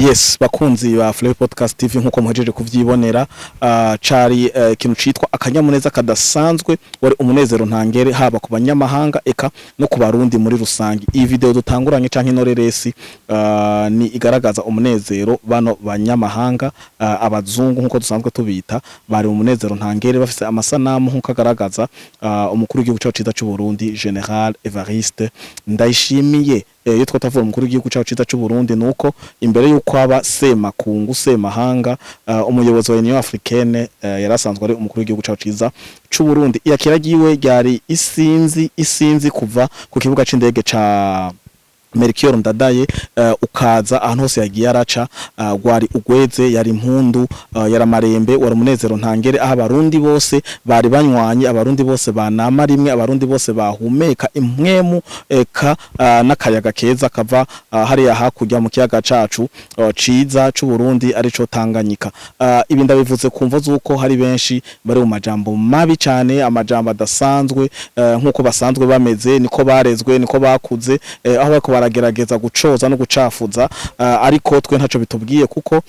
Yes, bakunzi ba Flavor Podcast TV, nkuko muhejeje kuvyibonera, cari ikintu citwa akanyamuneza kadasanzwe, wari umunezero ntangere, haba ku banyamahanga eka no ku Barundi muri rusange. Iyi video dutanguranye canke inoreresi ni igaragaza umunezero bano banyamahanga, abazungu nkuko dusanzwe tubita, bari mu munezero ntangere, bafise amasanamu nkuko agaragaza umukuru w'igihugu cacu ciza c'u Burundi, Général Evariste Ndayishimiye. Iyo twatavuga umukuru w'igihugu cacu ciza c'u Burundi, nuko imbere yuko aba semakungu, semahanga, umuyobozi wa Union Africaine, yarasanzwe ari umukuru w'igihugu cacu ciza c'u Burundi. Iyakira ryiwe ryari isinzi, isinzi kuva ku kibuga c'indege ca Melchior Ndadaye, ukaza ahantu hose yagiye araca, gwari ugweze, yari impundu, yari amarembe, wari umunezero ntangere, aho Abarundi bose bari banywanye, Abarundi bose banama rimwe, Abarundi bose bahumeka impwemu eka n'akayaga keza kava hariya hakurya mu kiyaga cacu ciza c'u Burundi, arico Tanganyika. Ibi ndabivuze ku mvo z'uko hari benshi bari mu majambo mabi cane, amajambo adasanzwe, nkuko basanzwe bameze, niko barezwe, niko bakuze, aho bariko baragerageza gucoza no gucafuza, ariko twe ntaco bitubwiye, kuko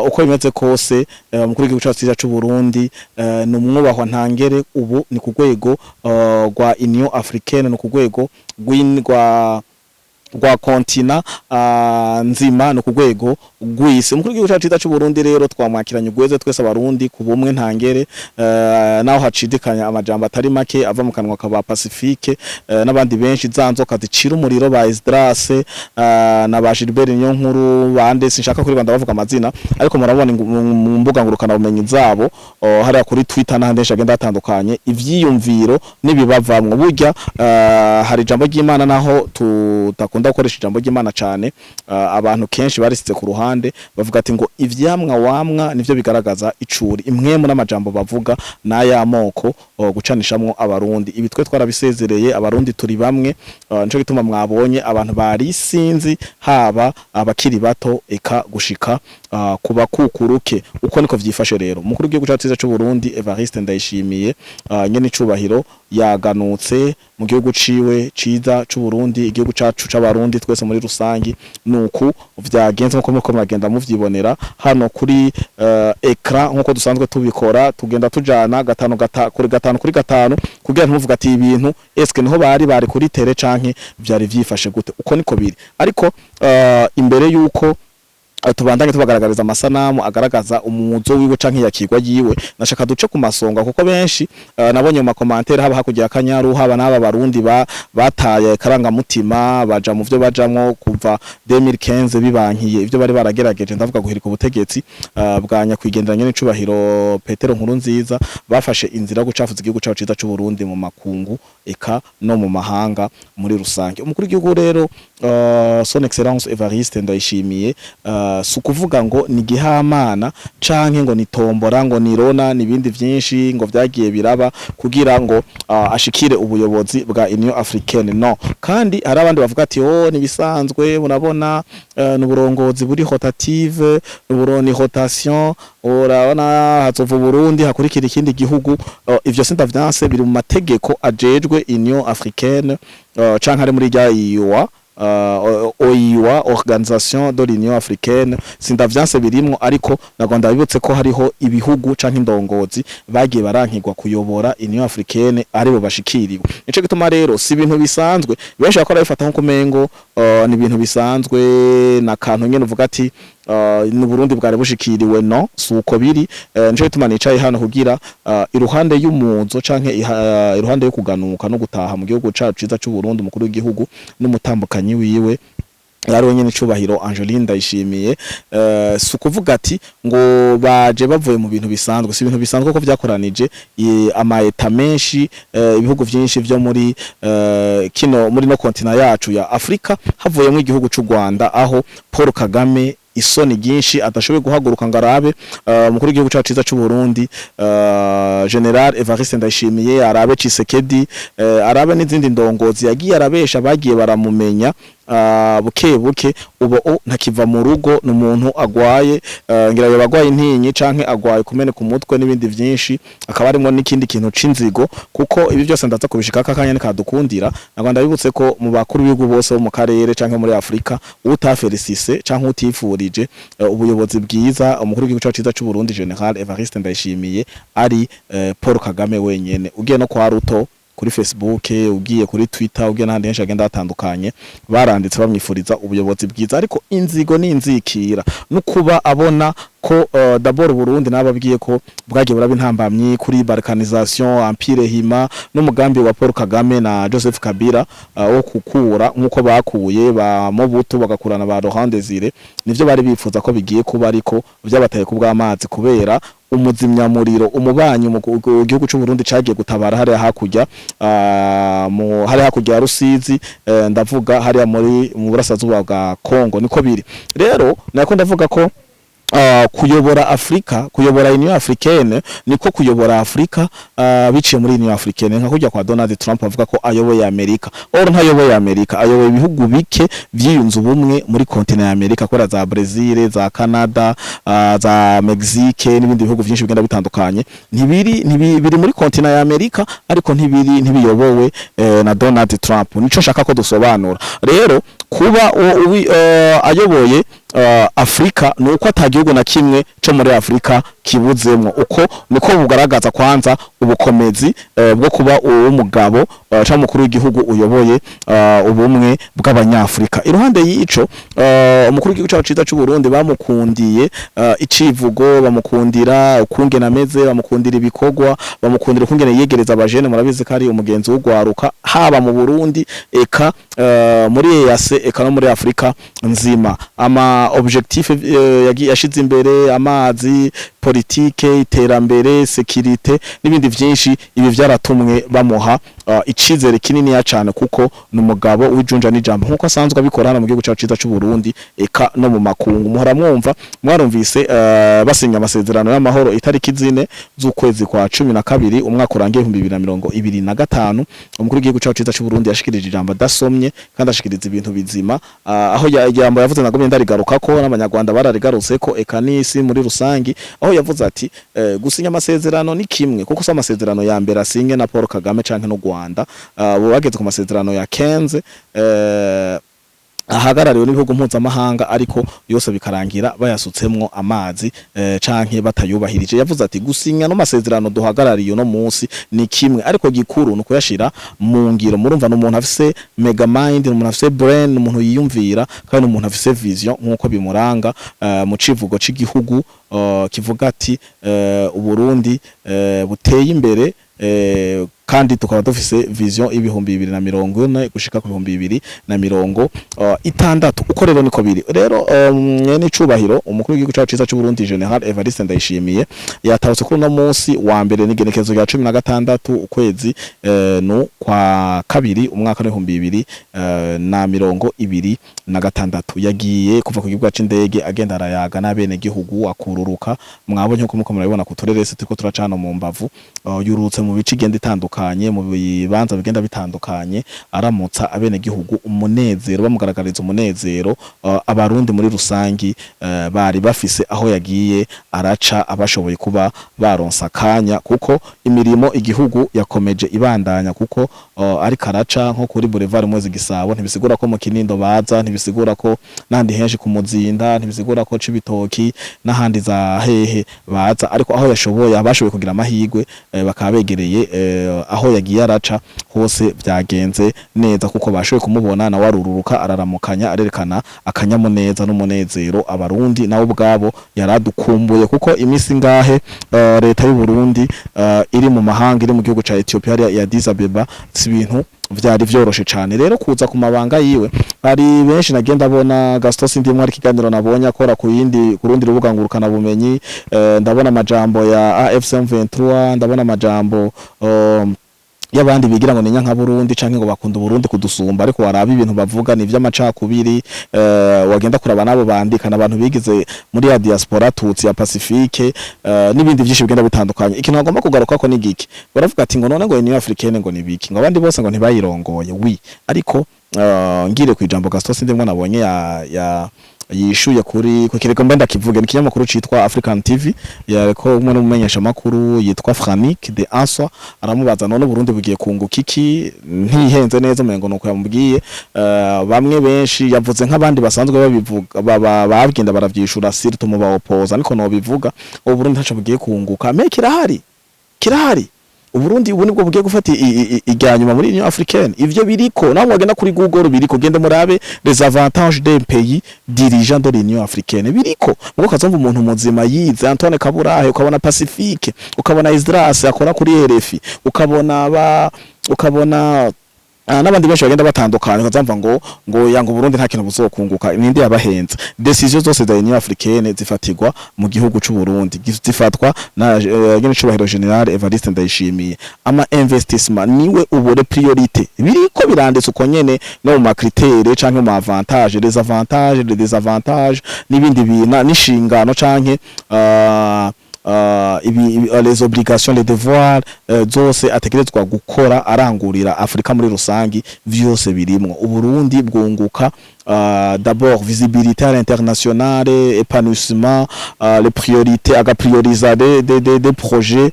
uko bimeze kose, umukuru w'igihugu cacu ciza c'u Burundi ni umwubahwa ntangere. Ubu ni ku rwego rwa Union Africaine, ni ku rwego rwa continent nzima, no ku rwego rw'isi. Umukuru w'igihugu cacu ciza c'u Burundi rero twamwakiranye ugweze twese Abarundi ku bumwe ntangere, naho hacidikanya amajambo atari make ava mu kanwa ka Pacifique n'abandi benshi, za nzoka zicira umuriro ba Esdras na ba Gilbert Niyonkuru bande, sinshaka kuri banda bavuga amazina, ariko murabona mu mbuga ngurukana bumenyi zabo, hariya kuri Twitter n'ahandi henshi agenda hatandukanye, ivyiyumviro n'ibibavamwo. Burya hari ijambo ry'Imana, naho tudakunda gukoresha ijambo ry'Imana cane, abantu kenshi barisize ku ruhande, bavuga ati ngo ivyamwa wamwa nivyo bigaragaza icuri. Impwemu n'amajambo bavuga n'aya moko gucanishamwo Abarundi, ibi twe twarabisezereye. Abarundi turi bamwe, nico gituma mwabonye abantu bari sinzi, haba abakiri bato eka gushika ku bakukuruke. Uko niko vyifashe rero. Umukuru w'igihugu cacu ciza c'u Burundi, Evariste Ndayishimiye, nyene icubahiro, yaganutse mu gihugu ciwe ciza c'u Burundi, igihugu cacu c'Abarundi twese muri rusangi. Nuku vyagenze nkuko muriko muragenda muvyibonera hano kuri écran, nkuko dusanzwe tubikora, tugenda tujana gatanu gata kuri gatanu kuri gatanu, kugira ntimuvuga ati ibintu eske niho bari kuri terrain canke vyari vyifashe gute. Uko niko biri. Ariko imbere yuko tubandanye tubagaragariza amasanamu agaragaza umuzo wiwe canke yakigwa yiwe, nashaka duce ku masonga, kuko benshi nabonye mu ma commentaires, haba hakurya ya Kanyaru, haba n'aba Barundi bataye karangamutima, baja mu vyo bajamwo kuva 2015 bibankiye ivyo bari baragerageje, ndavuga guhirika ubutegetsi bwa nyakwigendera n'icubahiro Petero Nkurunziza, bafashe inzira yo gucafuza igihugu cacu ciza c'u Burundi mu makungu eka no mu mahanga muri rusange. Umukuru w'igihugu rero, Son Excellence Evariste Ndayishimiye, si ukuvuga ngo ni gihamana canke ngo ni tombora, ngo ni rona n'ibindi vyinshi ngo vyagiye biraba kugira ngo ashikire ubuyobozi bwa Union Africaine, no kandi hari abandi bavuga ati: "Oh, nibisanzwe, murabona, ni uburongozi buri rotative, ni rotation, urabona hazova Burundi hakurikira ikindi gihugu." Ivyo sindavyanse, biri mu mategeko ajejwe Union Africaine, canke ari muri rya UA, OUA, Organisation de l'Union Africaine, sindavyanse, birimwo. Ariko nagomba ndabibutse ko hariho ibihugu canke indongozi bagiye barankirwa kuyobora Union Africaine aribo bashikiriwe. Nico gituma rero si ibintu bisanzwe. Benshi bakora bifata nko kumengo ni ibintu bisanzwe, na kantu nyene uvuga ati ni Burundi bwari bushikiriwe. No suko biri. Nico gituma nicaye hano kugira iruhande y'umuzo canke iruhande yo kuganuka no gutaha mu gihugu cacu ciza c'u Burundi, umukuru w'igihugu n'umutambukanyi wiwe yari wenyene icubahiro Angeline Ndayishimiye, si ukuvuga ati ngo baje bavuye mu bintu bisanzwe. Si ibintu bisanzwe ko vyakoranije ama États menshi, ibihugu vyinshi vyo muri kino, muri no continent yacu ya Afrika, havuyemo igihugu c'u Rwanda, aho Paul Kagame isoni ryinshi adashoboye guhaguruka ngo arabe umukuru w'igihugu cacu ciza c'u Burundi, Général Evariste Ndayishimiye, arabe Tshisekedi, arabe n'izindi ndongozi yagiye arabesha bagiye baramumenya. Buke buke ubu ntakiva mu rugo, ni umuntu agwaye, ngira yoba agwaye intinyi canke agwaye kumeneka umutwe n'ibindi vyinshi, akaba harimo n'ikindi kintu c'inzigo, kuko ibi byose ndaza kubishika aka kanya nikadukundira. Nagwa ndabibutse ko mu bakuru b'ibihugu bose bo mu karere canke muri Afrika utafelicise canke utifurije ubuyobozi bwiza umukuru w'igihugu cacu ciza c'u Burundi Général Evariste Ndayishimiye ari Paul Kagame wenyene. Ugiye no kwa Ruto kuri Facebook, ugiye kuri Twitter, ugiye n'ahandi henshi hagenda hatandukanye, baranditse bamwifuriza ubuyobozi bwiza. Ariko inzigo ni inzikira no kuba abona ko d'abord Burundi nababwiye ko bwagiye buraba intambamyi kuri balkanisation, empire hima n'umugambi wa Paul Kagame na Joseph Kabila wo kukura nkuko bakuye ba Mobutu bagakurana ba Laurent Désiré. Nivyo bari bifuza ko bigiye kuba, ariko vyabataye ku bw'amazi kubera umuzimyamuriro umubanyi mu gihugu cy'u Burundi cagiye gutabara hariya hakurya, mu hariya hakurya ya Rusizi, ndavuga hariya muri mu burasirazuba bwa Kongo. Niko biri rero, nako ndavuga ko kuyobora Afrika, kuyobora Union Africaine, niko kuyobora Afrika biciye muri Union Africaine, nka kujya kwa Donald Trump avuga ko ayoboye Amerika. Or ntayoboye Amerika, ayoboye ibihugu bike vyiyunze ubumwe muri continent ya Amerika, kubera za Brazil, za Canada, za Mexique n'ibindi bihugu vyinshi bigenda bitandukanye ntibiri biri muri continent ya Amerika, ariko ntibiri ntibiyobowe na Donald Trump. Nico nshaka ko dusobanura rero. Kuba ayoboye Afrika nuko ata gihugu na kimwe co muri Afrika kibuzemwo. Uko niko bugaragaza kwanza ubukomezi bwo kuba uw'umugabo canke umukuru w'igihugu uyoboye ubumwe bw'abanyafrika. Iruhande y'ico, umukuru w'igihugu cacu ciza c'u Burundi bamukundiye icivugo, bamukundira ukungene ameze, bamukundira ibikorwa, bamukundira ukungene yegereza abajene. Murabizi ko ari umugenzi w'ugwaruka, haba mu Burundi, eka muri EAC, eka no muri Afrika nzima. Ama objectif yashize imbere, amazi, politike, iterambere, sécurité n'ibindi vyinshi, ibi vyaratumwe bamuha icizere kinini cyane, kuko ni umugabo w'ijunja n'ijambo nkuko asanzwe abikora hano mu gihugu cyacu ciza c'u Burundi, eka no mu makungu. Muhora mwumva, mwarumvise basinya amasezerano y'amahoro itariki 4 z'ukwezi kwa 12 umwaka urangiye 2025. Umukuru w'igihugu cyacu ciza c'u Burundi yashikirije ijambo adasomye kandi ashikiriza ibintu bizima, aho ijambo yavuze nagomye ndarigaruka ko n'abanyarwanda bararigarutse ko, eka n'isi muri rusangi, aho yavuze ati gusinya amasezerano ni kimwe, kuko si amasezerano ya mbere asinye na Paul Kagame canke n'u Rwanda. Bo bageze ku masezerano ya 15 ahagarariwe n'ibihugu mpuzamahanga, ariko yose bikarangira bayasutsemwo amazi canke batayubahirije. Yavuze ati gusinya no masezerano duhagarariye uno munsi ni kimwe, ariko gikuru ni ukuyashira mu ngiro. Murumva ni umuntu afise mega mind, ni umuntu afise brain, ni umuntu yiyumvira kandi ni umuntu afise vision nkuko bimuranga mu civugo c'igihugu kivuga ati Uburundi buteye imbere, kandi tukaba dufise vision 2040 gushika ku 2060. Uko rero niko biri rero. Mwene icubahiro umukuru w'igihugu cacu ciza c'u Burundi Général Evariste Ndayishimiye yatahutse kuri uno munsi wa mbere, n'igenekerezo rya 16 ukwezi no kwa kabiri umwaka w'2026. Yagiye kuva ku kibuga c'indege agenda arayaga n'abene gihugu, akururuka. Mwabonye ko muko murabibona ku turerese turiko turacana mu mbavu, yurutse mu bice igenda itandukanye, mu bibanza bigenda bitandukanye, aramutsa abene gihugu umunezero, bamugaragariza umunezero abarundi muri rusangi bari bafise aho yagiye araca, abashoboye kuba baronsa akanya, kuko imirimo igihugu yakomeje ibandanya, kuko ariko araca nko kuri Boulevard Mwezi Gisabo, ntibisigura ko mu Kinindo baza, ntibisigura ko n'ahandi henshi ku Muzinda, ntibisigura ko Cibitoki n'ahandi za hehe baza, ariko aho yashoboye, abashoboye kugira amahirwe bakaba begereye aho yagiye araca hose byagenze neza, kuko bashoboye kumubona nawe arururuka, araramukanya, arerekana akanyamuneza n'umunezero abarundi nabo ubwabo yaradukumbuye, kuko imisi ngahe leta y'u Burundi iri mu mahanga, iri mu gihugu ca Ethiopia hariya ya Addis Abeba, si ibintu vyari vyoroshe cane rero kuza ku mabanga yiwe. Hari benshi nagenda abona Gaston Sindimwo, ari ikiganiro nabonye akora ku yindi ku rundi rubuga ngurukana bumenyi, ndabona amajambo ya AFC M23, ndabona amajambo y'abandi bigira ngo ni nyanka Burundi canke ngo bakunda Burundi kudusumba, ariko waraba ibintu bavuga ni vy'amacakubiri. Wagenda kuraba nabo bandika n'abantu bigize muri ya diaspora tutsi ya Pacifique, n'ibindi vyinshi bigenda bitandukanye. Ikintu bagomba kugaruka ko ni giki? Baravuga ati ngo none ngo Union Africaine ngo ni biki, ngo abandi bose ngo ntibayirongoye wi ariko Ngire ku ijambo Gaston Sindimwo, nabonye ya yishuye kuri ku kirego, mbe ndakivuge, ni ikinyamakuru citwa African TV, yareko umwe n'umumenyesha makuru yitwa Frank de Answa aramubaza: "None Burundi bugiye kunguka iki?" Ntihenze neza, umengo nuko yamubwiye. Bamwe benshi yavuze nk'abandi basanzwe babivuga, babwinda baravyishura, surtout mu baopoza niko no bivuga. Ubu Burundi ntaco bugiye kunguka, mais kirahari, kirahari. Uburundi ubu nibwo bugiye gufata irya nyuma muri Union Africaine. Ivyo biriko, naho mwagenda kuri Google biriko, gende murabe "les avantages d'un pays dirigeant de l'Union Africaine", biriko. Mugo kazumva umuntu muzima yize, Antoine Kaburahe, ukabona Pacifique, ukabona Esdras akora kuri RFI, ukabona ba ukabona n'abandi benshi bagenda batandukanye, ukazamva ngo yanga Burundi nta kintu buzokunguka. Ninde yabahenze? Décisions zose za Union Africaine zifatirwa mu gihugu c'u Burundi, zifatwa na nyene cubahiro Général Evariste Ndayishimiye. Ama investissement niwe ubore priorité, biriko biranditse uko nyene no mu ma critères canke mu avantages, les avantages, les désavantages n'ibindi bintu n'inshingano canke ibi, les obligations, les devoirs zose ategerezwa gukora arangurira Afrika muri rusangi, vyose birimwo. Uburundi bwunguka d'abord visibilité à l'international, épanouissement, les priorités, agaprioriza des projets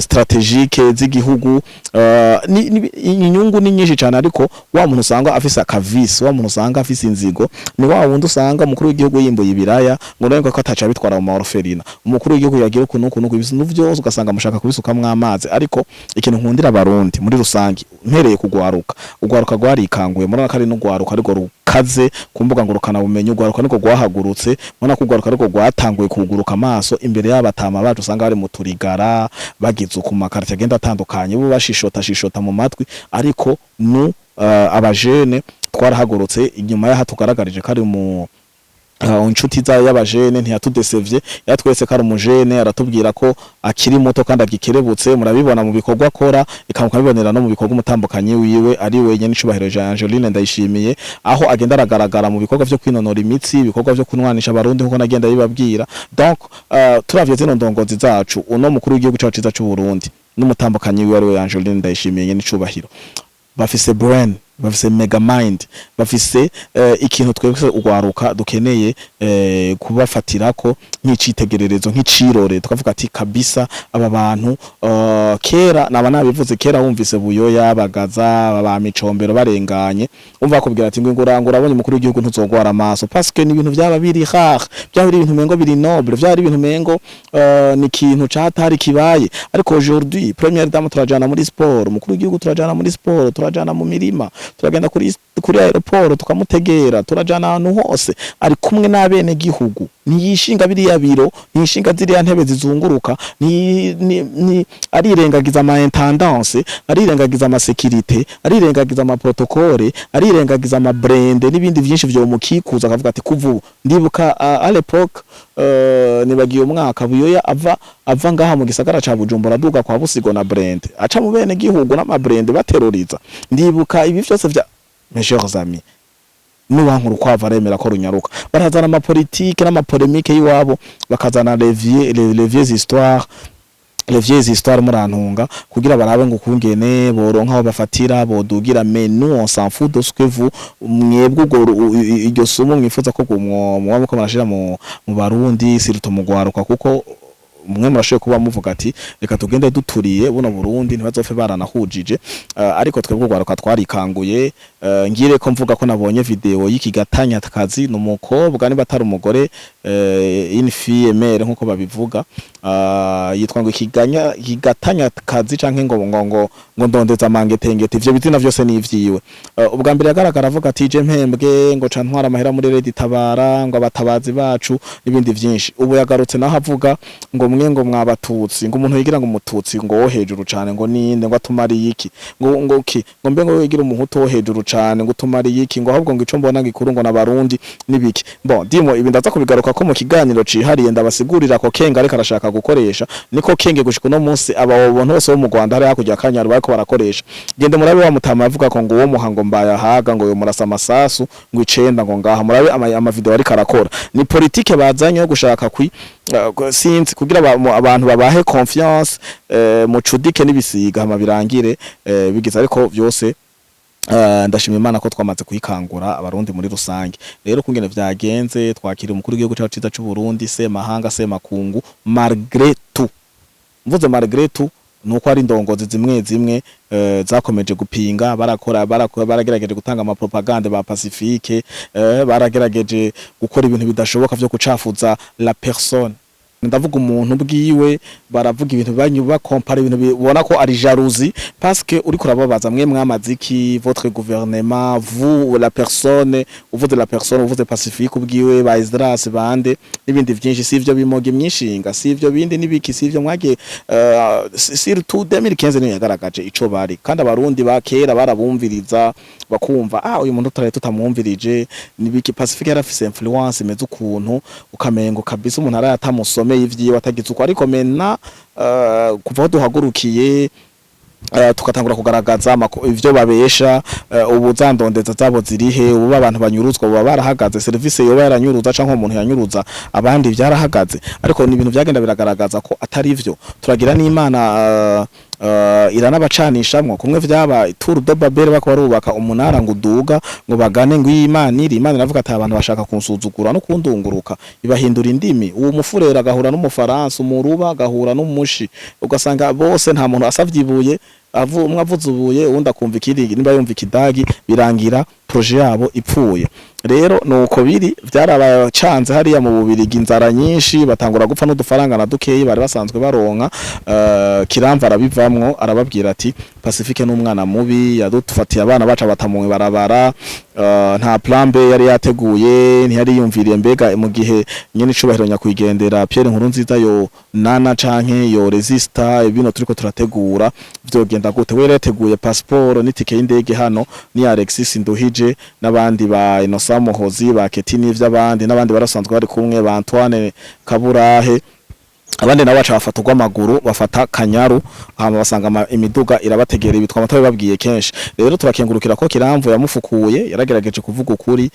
stratégiques z'igihugu. Inyungu ni nyinshi cyane, ariko wa muntu usanga afise akavisi, wa muntu usanga afise inzigo, ni wa wundi usanga umukuru w'igihugu yimbuye ibiraya ngo nawe ko ataca bitwara mu orphelinat, umukuru w'igihugu yagira ukuntu ukuntu ibintu vyose ugasanga mushaka kubisukamwo amazi. Ariko ikintu nkundira Abarundi muri rusangi, mpereye kugwaruka, ugwaruka rwarikanguye. Murabona ko ari n'ugwaruka ariko rukaze ku mbuga ngurukana bumenyi, ugwaruka niko rwahagurutse. Murabona ko ugwaruka ariko rwatanguye kuguruka amaso imbere y'abatama bacu usanga bari mu turigara, bagize ku makarita agenda atandukanye, bo bashishota shishota mu matwi. Ariko nu abajene twarahagurutse. Inyuma y'aha tugaragarije ko ari mu inshuti za y'abajene, ntiyatudesevye, yatwese ko ari umujene, aratubwira ko akiri muto kandi agikerebutse. Murabibona mu bikorwa akora, ikamukabibonera no mu bikorwa umutambukanyi wiwe ari wenyene icubahiro Jean Angeline Ndayishimiye, aho agenda aragaragara mu bikorwa vyo kwinonora imitsi, ibikorwa vyo kunwanisha Abarundi nkuko nagenda bibabwira. Donc turavye zino ndongozi zacu, uno mukuru w'igihugu cacu ciza c'u Burundi n'umutambukanyi wiwe ari we Angeline Ndayishimiye nyene icubahiro, bafise brain, bafise mega mind, bafise ikintu twese ugwaruka dukeneye kubafatirako nk'icitegererezo, nk'icirore, tukavuga ati kabisa aba bantu. Kera naba nabivuze, kera wumvise Buyoya, Bagaza, ba Micombero barenganye, umva bakubwira ati ngo ngurangura abonye umukuru w'igihugu ntuzogwara amaso, parce que ni ibintu byaba biri rare, byaba biri ibintu mengo biri noble, byaba ari ibintu mengo ni ikintu catari kibaye. Ariko aujourd'hui première dame turajana muri sport, umukuru w'igihugu turajana muri sport, turajana mu mirima, turagenda kuri aéroport tukamutegera, turajana ahantu hose ari kumwe n'abene gihugu. Ntiyishinga biriya biro, ntiyishinga ziriya ntebe zizunguruka, ni arirengagiza ama intendance, arirengagiza ama sécurité, arirengagiza ama protocole, arirengagiza ama blindés n'ibindi vyinshi vyo mukikuza, akavuga ati kuva ndibuka à l'époque, nibagiye umwaka, Buyoya ava ngaha mu gisagara ca Bujumbura aduga kwa Busigo na blindé, aca mu bene gihugu n'ama blindés bateroriza. Ndibuka ibi vyose vya, mes chers amis, nuwankuru kwava aremera ko runyaruka. Barazana amapolitike n'amapolémiques y'iwabo, bakazana les vieilles histoires, murantunga, kugira barabe ngo ukungene boronka aho bafatira bodugira. Mais nous, on s'en fout de ce que vous, mwebwe ubwo iryo somo mwifuza ko muba muko murashira mu Barundi, surtout mu gwaruka, kuko mwe murashoboye kuba muvuga ati reka tugende duturiye buno Burundi ntibazopfe baranahujije. Ariko twebwe ugwaruka twarikanguye. Ngire ko mvuga ko nabonye vidéo y'ikigatanya kazi, ni umukobwa niba atari umugore, une fille mère nkuko babivuga, yitwa ngo ikiganya ikigatanya kazi canke ngo ndondeza mangetengete. Ivyo bizina vyose ni ivyiwe. Ubwa mbere yagaragara avuga ati je mpembwe ngo ca ntwara amahera muri Red Tabara, ngo abatabazi bacu n'ibindi vyinshi. Ubu yagarutse naho avuga ngo mwe ngo mwabatutsi, ngo umuntu yigira ngo umututsi ngo wo hejuru cane ngo ninde, ngo atumariye iki, ngo ki, ngo mbe ngo wigira umuhutu wo hejuru cane ngo utumariye iki, ngo ahubwo ngo ico mbona gikuru ngo nabarundi nibiki. Bon, dimo ibi ndaza kubigaruka ko mu kiganiro cihariye, ndabasigurira ko kenga ariko arashaka gukoresha niko kenge gushika uno munsi aba bantu bose bo mu Rwanda hari hakurya Kanyaru bariko barakoresha. Gende murabe wa mutama avuga ko ngo uwo muhango mbaye ahaga ngo yo murasa amasasu ngo icenda, ngo ngaha murabe ama vidéo ariko arakora. Ni politique bazanye yo gushaka kwi sinzi kugira abantu babahe confiance, mucudike n'ibisiga hama birangire bigize, ariko vyose Ndashima Imana ko twamaze kuyikangura Abarundi muri rusange. Rero kungene vyagenze, twakira umukuru w'igihugu cacu ciza c'u Burundi, semahanga, semakungu, malgré tout. Mvuze malgré tout nuko ari indongozi zimwe zimwe zakomeje gupinga, barakora, baragerageje gutanga ama propagande ba Pacifique, baragerageje gukora ibintu bidashoboka vyo kucafuza la personne, ndavuga umuntu bwiwe. Baravuga ibintu banyu, bakompara ibintu ubona ko ari jalousie, parce que uriko urababaza: mwe mwamaze iki? Votre gouvernement, vous, la personne, uvuze la personne, uvuze Pacifique ubwiwe, ba Esdras, bande n'ibindi vyinshi. Si ivyo bimoga imyishinga, si ivyo bindi n'ibiki, si ivyo mwagiye. Surtout 2015 niyo yagaragaje ico bari, kandi Abarundi ba kera barabumviriza, bakumva: ah, uyu muntu tutari tutamwumvirije nibiki. Pacifique yarafise influence imeze ukuntu ukamengo kabisa umuntu arayatamusomeye ivyiwe atagize uko. Ariko mena kuva aho duhagurukiye, tukatangura kugaragaza ivyo babesha, ubu zandondeza zabo zirihe? Ubu abantu banyuruzwa ubu barahagaze, service yoba yaranyuruza canke umuntu yanyuruza abandi byarahagaze. Ariko ni ibintu byagenda biragaragaza ko atari vyo. Turagira n'Imana, iranabacanishamwo kumwe vyaba Tour de Babel, bako barubaka umunara ngo uduga ngo bagane ngo Imana iri. Imana iravuga ati: abantu bashaka kunsuzugura no kundunguruka. Ibahindura indimi, uwo mufurera agahura n'Umufaransa, umuruba agahura n'Umushi, ugasanga bose nta muntu asavye ibuye, umwe avuze ubuye, uwundi akumva ikindi, nimba yumva Ikidagi, birangira projet yabo ipfuye. Rero nuko biri, vyarabacanze hariya mu Bubirigi, inzara nyinshi, batangura gupfa n'udufaranga na dukeyi bari basanzwe baronka. Kiramva arabivamwo, arababwira ati: Pacifique n'umwana mubi, yadufatiye abana baca batamuwe barabara, nta plan B yari yateguye, ntiyari yumviriye mbega mu gihe nyene icubahiro nyakwigendera Pierre Nkurunziza yo nana canke yo resista ibino turiko turategura vyogenda gute. We yateguye passeport n'itike y'indege hano ni Alexis Nduhije n'abandi ba Innocent Muhozi, ba Ketini vy'abandi, n'abandi barasanzwe bari kumwe, ba Antoine Kaburahe. Abandi nabo baca bafata urw'amaguru, bafata Kanyaru, hama basanga imiduga irabategera. Ibi twama babwiye kenshi. Rero turakengurukira ko Kiramvu yamufukuye, yaragerageje kuvuga ukuri.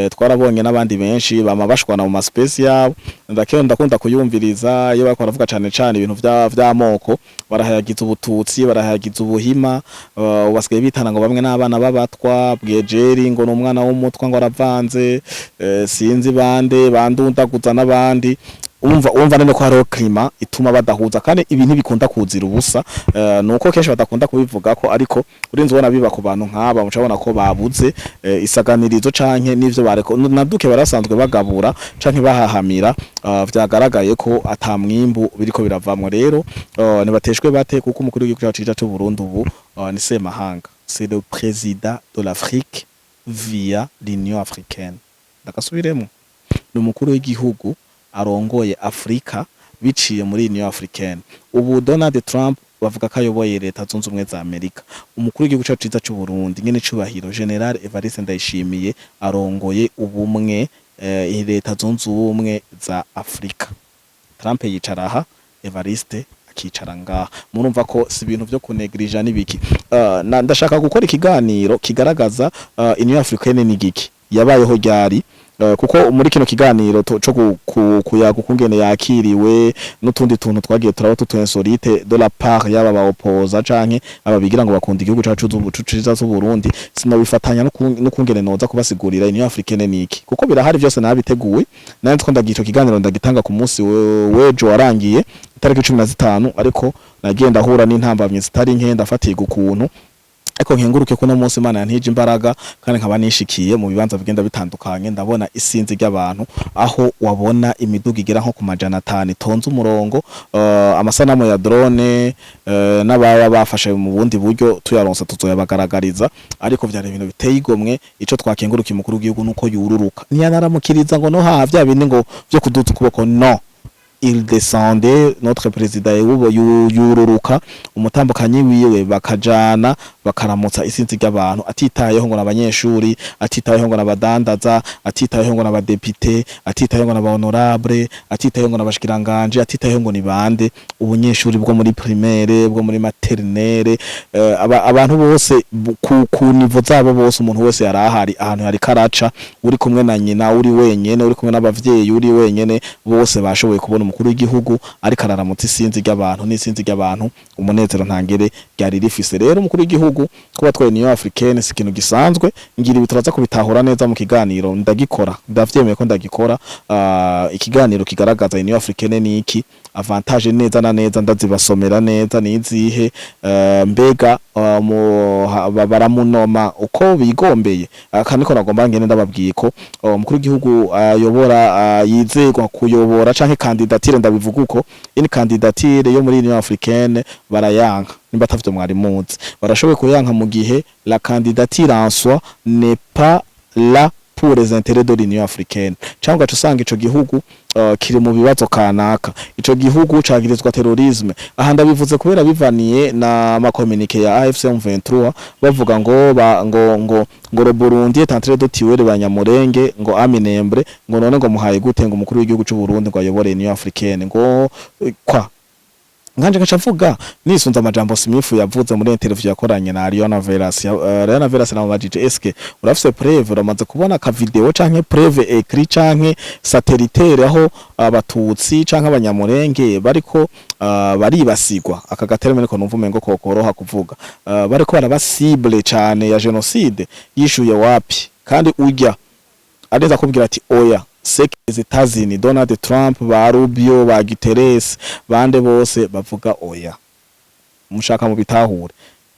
Twarabonye n'abandi benshi bama bashwana mu ma space yabo. Ndakunda kuyumviriza iyo bariko baravuga cane cane ibintu vy'amoko, barahayagiza Ubututsi, barahayagiza Ubuhima, basigaye bitana ngo bamwe n'abana b'Abatwa, Bwejeri ngo ni umwana w'Umutwa, ngo aravanze, sinzi bande bandundaguza n'abandi. Umva none ko hariho climat ituma badahuza, kandi ibi ntibikunda kuzira ubusa. Nuko kenshi badakunda kubivuga ko, ariko urinze ubona biba ku bantu nk'aba, mucabona ko babuze isaganirizo canke n'ivyo bareko na duke barasanzwe bagabura canke bahahamira, vyagaragaye ko ata mwimbu biriko biravamwo. Rero nibateshwe bate, kuko umukuru w'igihugu cacu ciza c'u Burundi ubu ni semahanga, c'est le président de l'Afrique via l'Union africaine. Ndagasubiremo: ni umukuru w'igihugu arongoye Afrika biciye muri Union africaine. Ubu Donald Trump bavuga ko ayoboye Leta Zunze Ubumwe za Amerika. Umukuru w'igihugu cacu ciza c'u Burundi, nyene cubahiro General Evariste Ndayishimiye, arongoye ubumwe, Leta Zunze Ubumwe za Afrika. Trump yicara aha, Evariste akicara ngaha. Murumva ko si ibintu vyo kunegrija n'ibiki. Ndashaka gukora ikiganiro kigaragaza Union africaine ni giki, yabayeho ryari, kuko muri kino kiganiro co kuyaga ukungene yakiriwe n'utundi tuntu twagiye turaba tutu insolite de la part y'aba baopoza canke aba bigira ngo bakunda igihugu cacu ciza c'u Burundi, sinobifatanya n'ukungene noza kubasigurira Union africaine niki, kuko birahari vyose nabiteguye. Nari nzi ko ndagira ico kiganiro ndagitanga ku munsi wejo warangiye, itariki 15, ariko nagiye ndahura n'intambamyi zitari nke, ndafatiga ukuntu. Ariko nkenguruke ko no munsi Imana yantije imbaraga, kandi nkaba nishikiye mu bibanza bigenda bitandukanye, ndabona isinzi ry'abantu, aho wabona imiduga igera nko ku 500 itonze umurongo. Amasanamu ya drone, n'ababa bafashe mu bundi buryo, tuyaronsa tuzoyabagaragariza. Ariko vyari ibintu biteye igomwe. Ico twakengurukiye umukuru w'igihugu nuko yururuka, ntiyanaramukiriza ngo no ha vya bindi ngo vyo kuduza ukuboko. No, il descendait, notre président yururuka umutambukanyi wiwe, bakajana bakaramutsa isinzi ry'abantu, atitayeho ngo n'abanyeshuri, atitayeho ngo n'abadandaza, atitayeho ngo n'abadepite, atitayeho ngo n'aba honorable, atitayeho ngo n'abashikiranganje, atitayeho ngo ni bande, ubunyeshuri bwo muri primaire, bwo muri maternelle, abantu bose ku niveau zabo bose. Umuntu wese yari ahari ahantu yari karaca, uri kumwe na nyina, uri wenyene, uri kumwe n'abavyeyi, uri wenyene, bose bashoboye kubona umukuru w'igihugu ariko araramutsa isinzi ry'abantu, n'isinzi ry'abantu umunezero ntangere ryari rifise. Rero umukuru w'igihugu w'igihugu. Kuba atwaye Union Africaine si ikintu gisanzwe. Ngira ibi turaza kubitahura neza mu kiganiro ndagikora, ndavyemeye ko ndagikora, ikiganiro kigaragaza Union Africaine ni iki, avantage neza na neza ndazibasomera neza nizihe, mbega baramunoma uko bigombeye. Aka niko nagomba ngene ndababwiye ko umukuru w'igihugu ayobora, yizegwa kuyobora canke candidature, ndabivuga uko, ini candidature yo muri Union Africaine barayanka. Nimba atavyo mwari muzi, barashoboye kuyanka mu gihe la candidature en soi n'est pas là pour les intérêts de l'Union africaine, cyangwa ugaca usanga ico gihugu kiri mu bibazo kanaka, ico gihugu cagirizwa terrorisme. Aha ndabivuze kubera bivaniye na ma communiqué ya AFC M23, bavuga ngo ba, ngo le Burundi est en train de tuer les Banyamurenge ngo à Minembwe, ngo none ngo muhaye gute ngo umukuru w'igihugu c'u Burundi ngo ayobore Union africaine, ngo kwa nkanje ngaca mvuga nisunze amajambo Smith yavuze muri interview yakoranye na Ariana Veras. Ariana Veras namubajije: "Eske urafise preuve, uramaze kubona ka video canke preuve écrit canke satellitaire aho abatutsi canke abanyamurenge bariko baribasigwa?" Aka ga terme niko numva umengo kokoroha kuvuga, bariko baraba cible cane ya génocide. Yishuye wapi, kandi urya areza kubwira ati: "Oya, c'est que les États-Unis, Donald Trump, ba Rubio, ba Guterres, bande bose bavuga oya." Mushaka mu bitahure,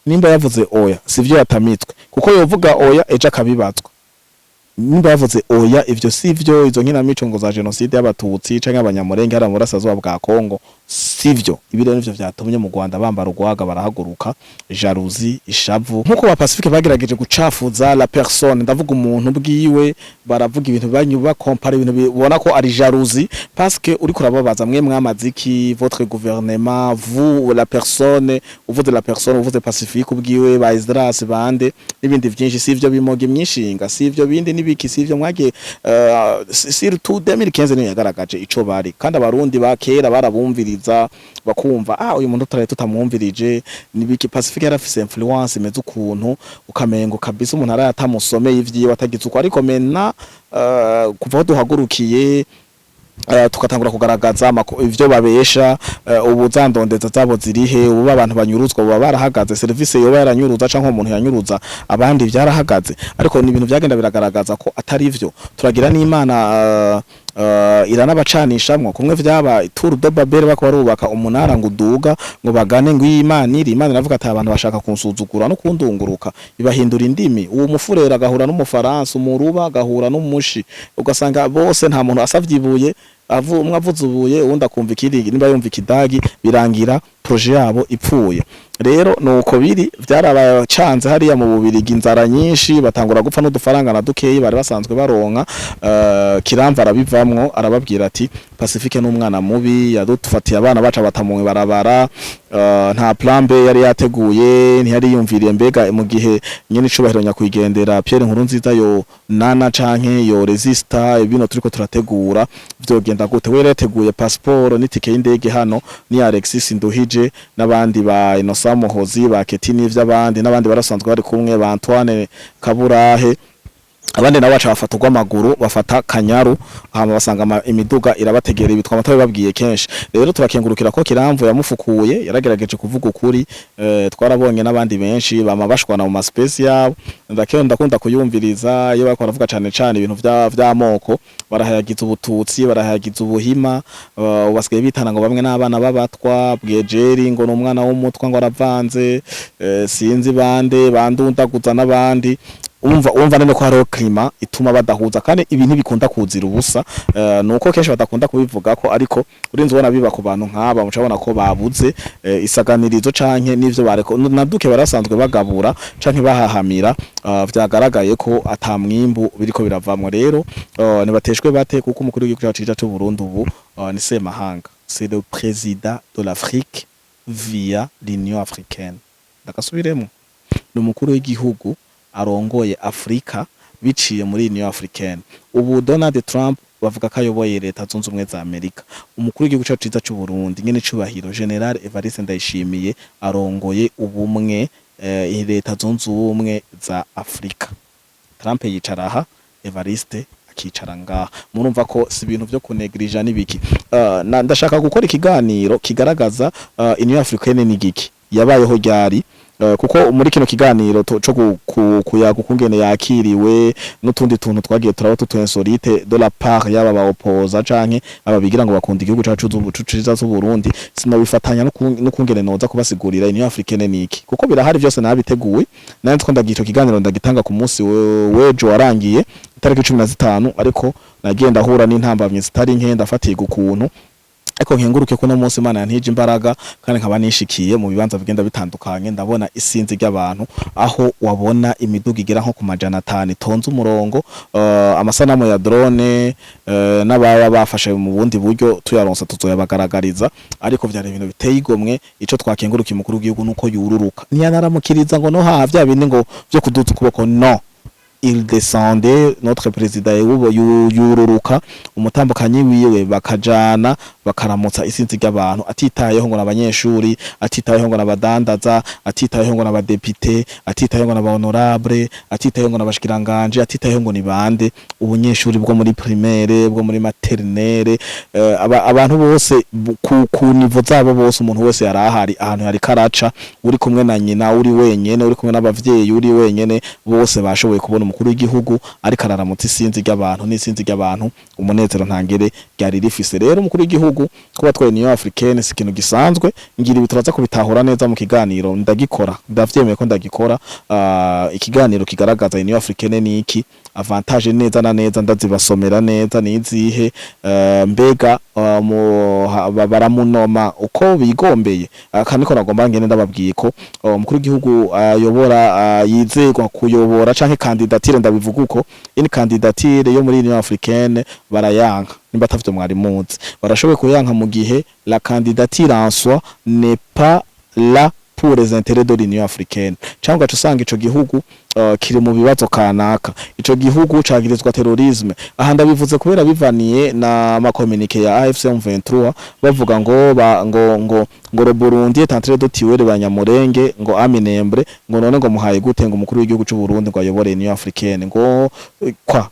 nimba yavuze oya sivyo yatamitswe, kuko yovuga oya ejo akabibazwa. Nimba yavuze oya, ivyo sivyo, izo nkinamico ngo za génocide y'abatutsi canke abanyamurenge hariya mu burasirazuba bwa Kongo sivyo. Ibi rero nivyo vyatumye mu Rwanda bambara urwaga, barahaguruka, jalousie, ishavu, nkuko ba Pacifique bagerageje gucafuza la personne, ndavuga umuntu bwiwe, baravuga ibintu banyu bakompara ibintu ubona ko ari jalousie, parce que uriko urababaza: "Mwe mwamaziki, votre gouvernement, vous la personne?" Uvuze la personne, uvuze Pacifique ubwiwe, ba Esdras bande n'ibindi vyinshi, sivyo bimoga imyishinga, sivyo bindi n'ibiki, sivyo mwagiye, surtout 2015 niyo yagaragaje ico bari. Kandi abarundi ba kera barabumviriza, bakumva: "Ah, uyu muntu tutari tutamwumvirije nibiki." Pacifique yarafise influence imeze ukuntu ukamengo kabisa umuntu arayatamusomeye ivyiwe atagize uko, ariko mena kuva aho duhagurukiye, tukatangura kugaragaza ivyo babesha, ubu zandondeza zabo zirihe? Ubu abantu banyuruzwa baba barahagaze, service yoba yaranyuruza canke umuntu yanyuruza abandi byarahagaze, ariko ni ibintu byagenda biragaragaza ko atari vyo. Turagira n'Imana, iranabacanishamwo kumwe vyaba Tour de Babel, bako barubaka umunara ngo uduga ngo bagane ngo Imana iri. Imana iravuga ati: "Abantu bashaka kunsuzugura no kundunguruka." Ibahindura indimi, uwo mufurera agahura n'umufaransa, umuruba agahura n'umushi, ugasanga bose nta muntu asavye ibuye, umwe avuze ubuye, uwundi akumva ikindi, nimba yumva ikidagi, birangira projet yabo ipfuye. Rero nuko biri, vyarabacanze hariya mu Bubirigi, inzara nyinshi, batangura gupfa n'udufaranga na dukeyi bari basanzwe baronka. Kiramva arabivamwo, arababwira ati: "Pacifique n'umwana mubi, yadufatiye abana baca batamwe barabara, nta plan B yari yateguye, ntiyari yumviriye mbega mu gihe nyene icubahiro nyakwigendera Pierre Nkurunziza yo nana canke yo resista ibino turiko turategura vyogenda gute?" We yateguye passeport n'itike y'indege hano ni Alexis Nduhije n'abandi ba Innocent Muhozi, ba Ketini vy'abandi n'abandi barasanzwe bari kumwe, ba Antoine Kaburahe, abandi nabo baca bafata urw'amaguru, bafata Kanyaru, hama basanga imiduga irabategera. Ibi twama babwiye kenshi. Rero turakengurukira ko Kiramvu yamufukuye, yaragerageje kuvuga ukuri. Twarabonye n'abandi benshi bama bashwana mu ma space yabo, ndakunda kuyumviriza iyo bariko baravuga cane cane ibintu vy'amoko, barahayagiza ubututsi, barahayagiza ubuhima, basigaye bitana ngo bamwe n'abana b'abatwa, bwejeri ngo n'umwana w'umutwa ngo aravanze, sinzi bande bandundaguza n'abandi. Umva nene ko hariho climat ituma badahuza, kandi ibi ntibikunda kuzira ubusa, nuko kenshi badakunda kubivuga ko, ariko urinze ubona biba ku bantu nk'aba, mucabona ko babuze isaganirizo canke n'ivyo bareko na duke barasanzwe bagabura canke bahahamira, vyagaragaye ko ata mwimbu biriko biravamwo. Rero nibateshwe bate, kuko umukuru w'igihugu cacu ciza c'u Burundi ubu ni Semahanga, c'est le président de l'Afrique via l'Union africaine. Ndagasubiremo, ni umukuru w'igihugu arongoye Afrika biciye muri Union africaine. Ubu Donald Trump bavuga ko ayoboye Leta Zunze Ubumwe za Amerika. Umukuru w'igihugu cacu ciza c'u Burundi nyene icubahiro General Evariste Ndayishimiye arongoye ubumwe, Leta Zunze Ubumwe za Afrika. Trump yicara aha, Evariste akicara ngaha. Murumva ko si ibintu vyo kunegrija n'ibiki. Ndashaka gukora ikiganiro kigaragaza Union africaine ni giki, yabayeho ryari. Kuko muri kino kiganiro co kuyaga ukungene yakiriwe n'utundi tuntu twagiye turaba tutu insolite de la part y'aba ba opposants canke aba bigira ngo bakunda igihugu cacu ciza c'u Burundi, sinobifatanya n'ukungene noza kubasigurira Union Africaine niki, kuko birahari byose nabiteguye. Nari two ndagira ico kiganiro ndagitanga ku munsi wejo warangiye, itariki 15, ariko nagiye ndahura n'intambamyi zitari nke, ndafatirwa ukuntu. Ariko nkenguruke ko no munsi Imana yantije imbaraga kandi nkaba nishikiye mu bibanza bigenda bitandukanye, ndabona isinzi ry'abantu, aho wabona imiduga igera nko ku 500 itonze umurongo. Amasanamu ya drone n'ababa bafashe mu bundi buryo tuyaronsa tuzoyabagaragariza, ariko vyari ibintu biteye igomwe. Ico twakengurukiye umukuru w'igihugu nuko yururuka, ntiyanaramukiriza ngo no haha vya bindi ngo vyo kuduza ukuboko. No, il descendait, notre président yururuka umutambukanyi wiwe, bakajana bakaramutsa isinzi ry'abantu, atitayeho ngo n'abanyeshuri, atitayeho ngo n'abadandaza, atitayeho ngo n'abadepite, atitayeho ngo n'aba honorable, atitayeho ngo n'abashikiranganje, atitayeho ngo ni bande, ubunyeshuri bwo muri primaire, bwo muri maternelle, abantu bose ku niveau zabo bose. Umuntu wese yari ahari ahantu yari karaca, uri kumwe na nyina, uri wenyene, uri kumwe n'abavyeyi, uri wenyene, bose bashoboye kubona umukuru w'igihugu ariko araramutsa isinzi ry'abantu. N'isinzi ry'abantu, umunezero ntangere ryari rifise. Rero umukuru w'igihugu kuba twaye Union Africaine si ikintu gisanzwe. Ngira ibi turaza kubitahura neza mu kiganiro ndagikora, ndavyemeye ko ndagikora, ikiganiro kigaragaza Union Africaine ni iki, avantage neza na neza ndazibasomera neza nizihe, mbega baramunoma uko bigombeye. Aka niko nagomba ngene ndababwiye ko umukuru w'igihugu ayobora, yizegwa kuyobora, canke candidature, ndabivuga uko, ini candidature yo muri Union Africaine barayanka. Nimba atavyo mwari muzi, barashoboye kuyanka mu gihe la candidature en soi n'est pas là pour les intérêts de l'Union africaine, cyangwa ugaca usanga ico gihugu kiri mu bibazo kanaka, ico gihugu cagirizwa terrorisme. Aha ndabivuze kubera bivaniye na ma communiqué ya AFC M23, bavuga ngo ba, ngo ngo ngo le Burundi est en train de tuer les Banyamurenge ngo à Minembwe, ngo none ngo muhaye gute ngo umukuru w'igihugu c'u Burundi ngo ayobore Union africaine? Ngo kwa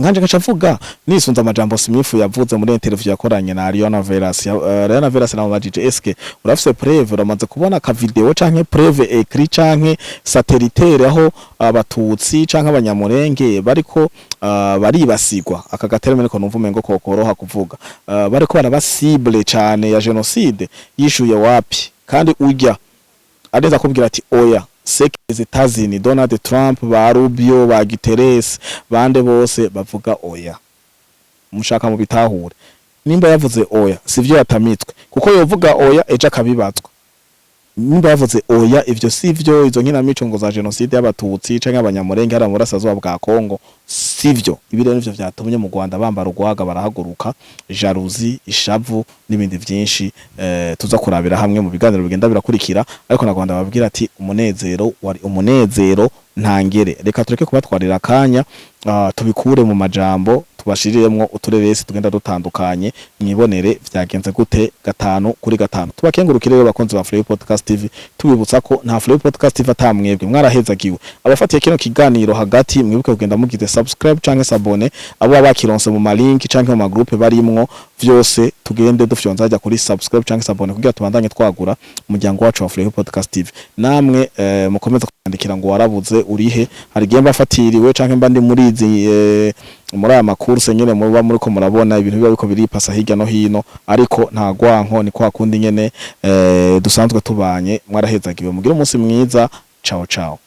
nkanje gaca avuga nisunze amajambo Smith yavuze muri interview yakoranye na Ariana Veras. Ariana Veras namubajije: "Eske urafise preuve, uramaze kubona ka video canke preuve écrit canke satellitaire aho abatutsi canke abanyamurenge bariko baribasigwa?" Aka ga terme niko numva umengo kokoroha kuvuga, bariko baraba cible cane ya génocide. Yishuye wapi, kandi urya arenza kubwira ati: "Oya." C'est que les États-Unis, Donald Trump, ba Rubio, ba Guterres, bande bose bavuga oya. Mushaka mu bitahure, nimba yavuze oya sivyo yatamitswe, kuko yovuga oya ejo akabibazwa. Nimba yavuze oya, ivyo sivyo, izo nkinamico ngo za génocide y'abatutsi canke abanyamurenge hariya mu burasirazuba bwa Kongo sivyo. Ibi rero nivyo vyatumye mu Rwanda bambara urwaga, barahaguruka, jalousie, ishavu n'ibindi vyinshi, tuza kurabira hamwe mu biganiro bigenda birakurikira. Ariko na Rwanda babwira ati umunezero wari umunezero ntangere. Reka tureke kubatwarira akanya, tubikure mu majambo, tubashiriremwo utureresi tugenda dutandukanye, mwibonere vyagenze gute gatanu kuri gatanu. Tubakengurukire rero, bakunzi ba Free Podcast TV, tubibutsa ko nta Free Podcast TV atamwebwe. Mwarahezagiwe. Abafatiye kino kiganiro hagati, mwibuke kugenda mugize subscribe canke s'abonner. Abo baba bakironse mu ma link canke mu ma groupe barimwo, vyose tugende dufyonza hajya kuri subscribe canke s'abonner kugira tubandanye twagura umuryango wacu wa Free Podcast TV. Namwe mukomeza kwandikira ngo warabuze, urihe? Hari igihe mbafatiriwe canke mba ndi muri izi muri aya makuru se nyene muba muriko murabona ibintu biba biko biripasa hirya no hino, ariko nta gwanko, ni kwa kundi nyene dusanzwe tubanye. Mwarahezagiwe, mugire umunsi mwiza. Ciao ciao.